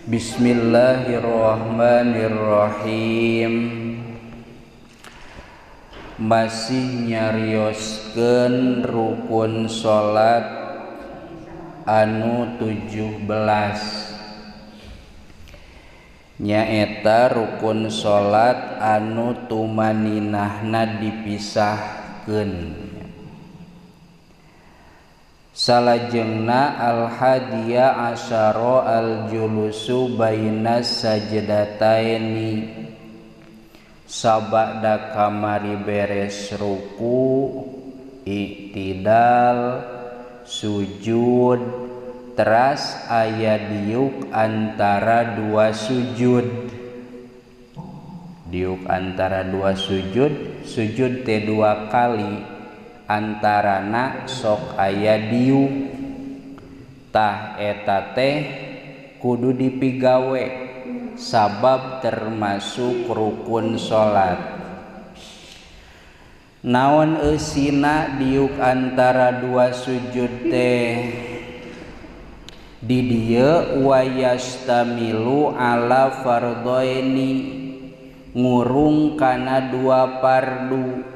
Bismillahirrahmanirrahim. Masih nyarioskeun rukun salat anu 17, nyaeta rukun salat anu tumaninahna dipisahkeun. Salajengna al-hadiya asyara al-julusu bainas sajdataini. Sabada kamari beres ruku, iktidal, sujud, teras aya diuk antara dua sujud. Diuk antara dua sujud, sujud teh dua kali, antarana sok aya diuk. Tah eta teh kudu dipigawe sabab termasuk rukun salat. Naon eusina diuk antara dua sujud teh? Di dieu wayastamilu ala fardhaini, ngurung kana dua fardu.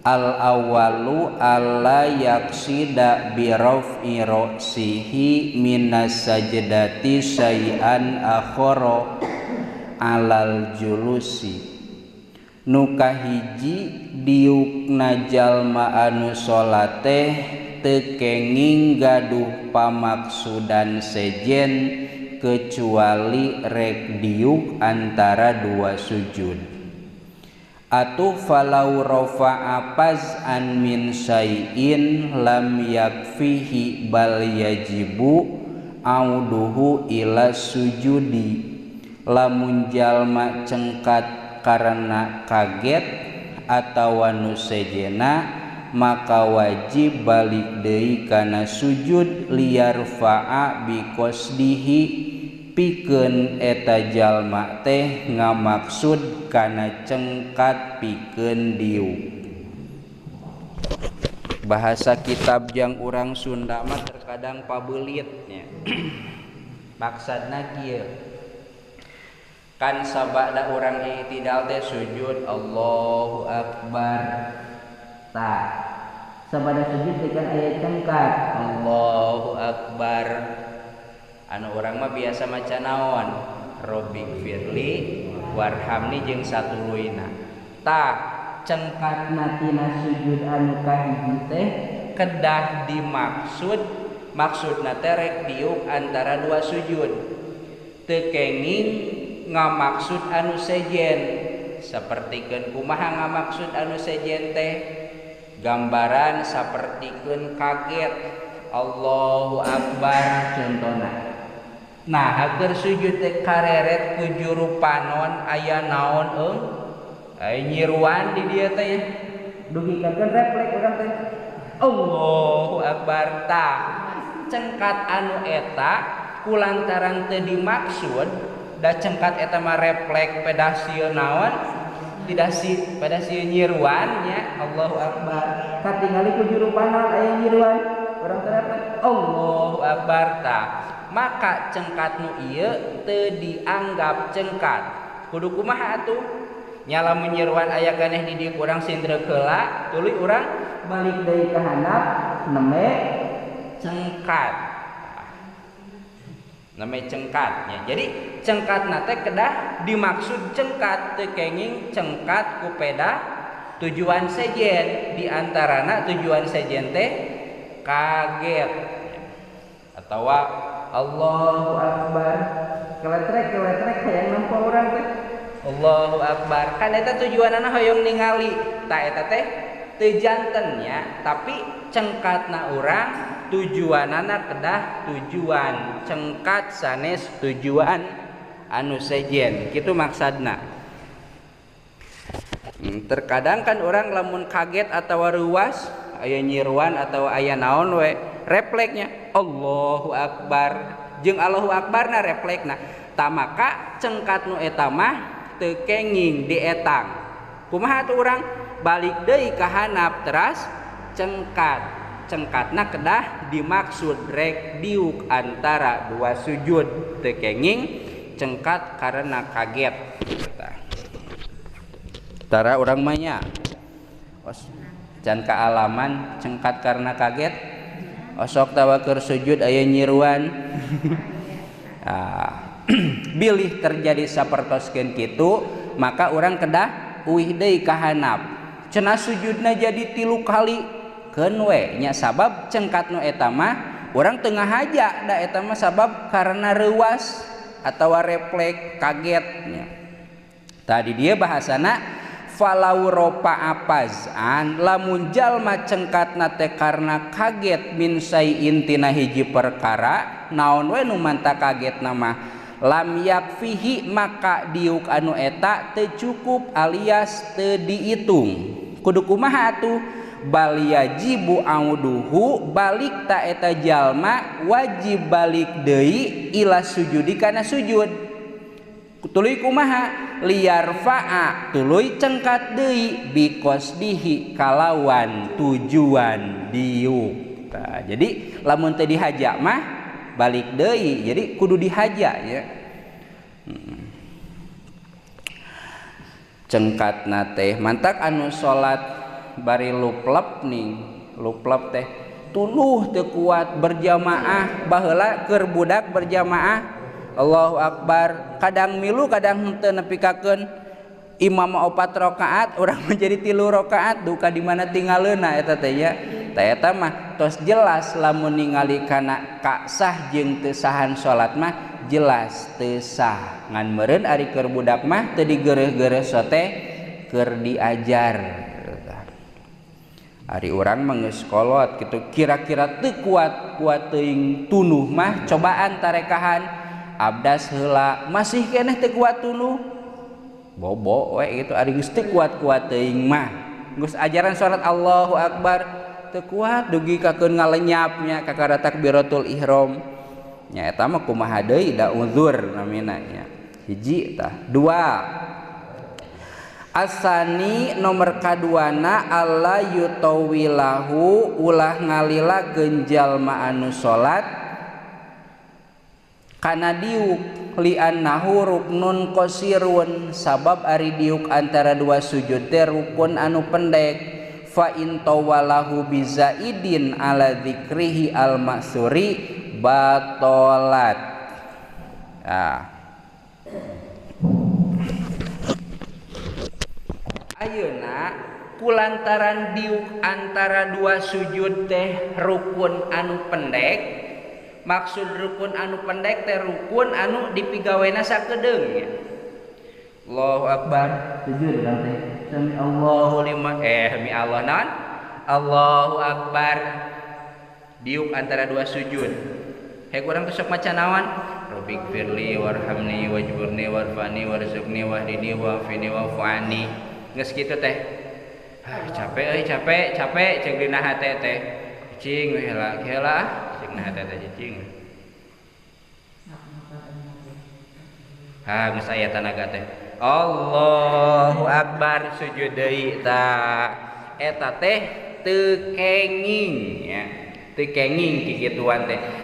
Al awalu alla yaksida bi raf'i ra'sihi minas sajdati syai'an akhara alal julusi. Nu kahiji diukna jalma anu salat teh teu kenging gaduh pamaksudan sejen kecuali rek diuk antara dua sujud. Atuh falau rafa'a paz'an min syai'in lam yakfihi bal yajibu auduhu ila sujudi. Lamun jalma cengkat karena kaget atawa nu sejena, maka wajib balik deui kana sujud liyarfa'a biqasdihi, pikeun eta jalma teh ngamaksud kana cengkat pikeun diuk. Bahasa kitab yang urang Sunda mah terkadang pabeulit nya. Maksudna kieu, kan sabada urang i'tidal teh sujud Allahu akbar. Tah sabada sujud teh kan aya cengkat Allahu akbar. Anu urang mah biasa maca naon? Robbik firli warhamni jeung satuluyna. Tah cengkatna tina sujud anu kahiji teh kedah dimaksud, maksudna teh rek diuk antara dua sujud. Teu kenging ngamaksud anu sejen. Sapertikeun kumaha ngamaksud anu sejen teh? Gambaran sapertikeun kaget Allahu akbar contona. Nah, agar sujud teh kareret ku juru panon aya naon eung? Aya nyiruan di dieu teh. Dugi kakeun refleks urang teh. Allahu akbar. Tah, cengkat anu eta kulantaran teu dimaksud, da cengkat eta mah refleks pedah sieun naon? Tidak si pada sieun nyiruan nya. Allahu akbar. Katingali ku juru panon aya nyiruan, urang teh refleks Allahu akbar. Tah, maka cengkat nu ieu teu dianggap cengkat. Kudu kumaha atuh? Nya lamun nyiruan aya keneh di dieu kurang sindreuk heula, tuluy urang balik deui ka handap neme cengkat. Neme cengkat nya. Jadi cengkatna teh kedah dimaksud cengkat, teu kenging cengkat ku peda tujuan sejen. Di antarana tujuan sejen teh kaget atawa Allahu akbar, keletrek-keletrek hayang nempo urang teh Allahu akbar. Kan eta tujuanana hoyong ningali, tah eta teh teu janten nya, tapi cengkatna urang tujuanana kedah tujuan cengkat sanes tujuan anu sejen, kitu maksudna. Terkadang kan orang lamun kaget atau ruas aya nyiruan atau aya naon we refleksnya Allahu akbar, jeung Allahu akbarna refleksna. Tah maka cengkat nu eta mah teu kenging dietang. Kumaha atuh urang balik deui ka handap teras cengkat. Cengkatna kedah dimaksud rek diuk antara dua sujud, teu kenging cengkat karena kaget. Tara urang mah nya can kaalaman cengkat karena kaget. Osok tawa keur sujud aya nyiruan. Bilih terjadi sapertoskeun kitu, maka urang kedah uih deui ka handap. Cenah sujudna jadi 3 kali keun we nya, sabab cengkat nu eta mah urang teu ngahaja da eta mah sabab karena reuas atawa refleks kaget nya. Tadi dia bahasana falau ropa apazan, lamun jalma cengkatna teh karena kaget min sayin tina hiji perkara naon we nu manta kagetna mah lam yakfihi maka diuk anu eta teu cukup alias teu diitung. Kudu kumaha atuh? Bal yajibu auduhu, balik ta eta jalma wajib balik deui ila sujudi kana sujud. Tuluy kumaha? Liyarfa'a, tuluy cengkat deui biqasdihi kalawan tujuan diuk. Tah, jadi lamun teu dihaja mah balik deui, jadi kudu dihaja ya. Cengkatna teh mantak anu salat bari luplep nih, luplep teh tuluh teu kuat berjamaah, baheula keur budak berjamaah Allahu Akbar, kadang milu kadang henteu nepikakeun imam 4 rakaat urang menjadi 3 rakaat duka di mana tingaleuna eta teh nya. Tah eta mah tos jelas lamun ningali kana ka sah jeung teu sahan salat mah jelas teu sah. Ngan meureun ari keur budak mah teu digeureuh-geureuh sote keur diajar. Ari urang mah geus kolot kitu kira-kira teu kuat-kuat teuing tunuh mah cobaan tarekahan abdas heula masih keneh teu kuat tunuh bobo we gitu. Ari geus teu kuat-kuat teuing mah geus ajaran salat Allahu Akbar teu kuat dugi kakeun ngalenyapnya kakara takbiratul ihram nya eta mah kumaha deui da uzur namina nya. Hiji tah. Dua, asani nomor kaduana alla yutawilahu ulah ngalilakeun jalma anu salat kana diuk li'annahu ruknun qasirun, sabab ari diuk antara dua sujud teh rukun anu pendek. Fa in tawalahu bizaidin ala dzikrihi al maksuri batolat. Nah, ayeuna kulantaran diuk antara dua sujud teh rukun anu pendek, maksud rukun anu pendek teh rukun anu dipigawena sakedeung ya. Allahu Akbar, sujud urang teh sami Allahu liman sami Allah naon Allahu Akbar, diuk antara dua sujud. Hek urang teh sok maca naon? Rabbighfirli warhamni wajburni warfani warzuqni wahdini wafini wafani. Geus kitu teh. Ah, capek euy, capek, capek ceuk dina hate teh. Cicing we heula, heula ceuk na hate teh cicing. Ha, geus aya tanaga teh. Allahu Akbar sujud deui tah. Eta teh teu kenging ya. Teu kenging kikituan teh.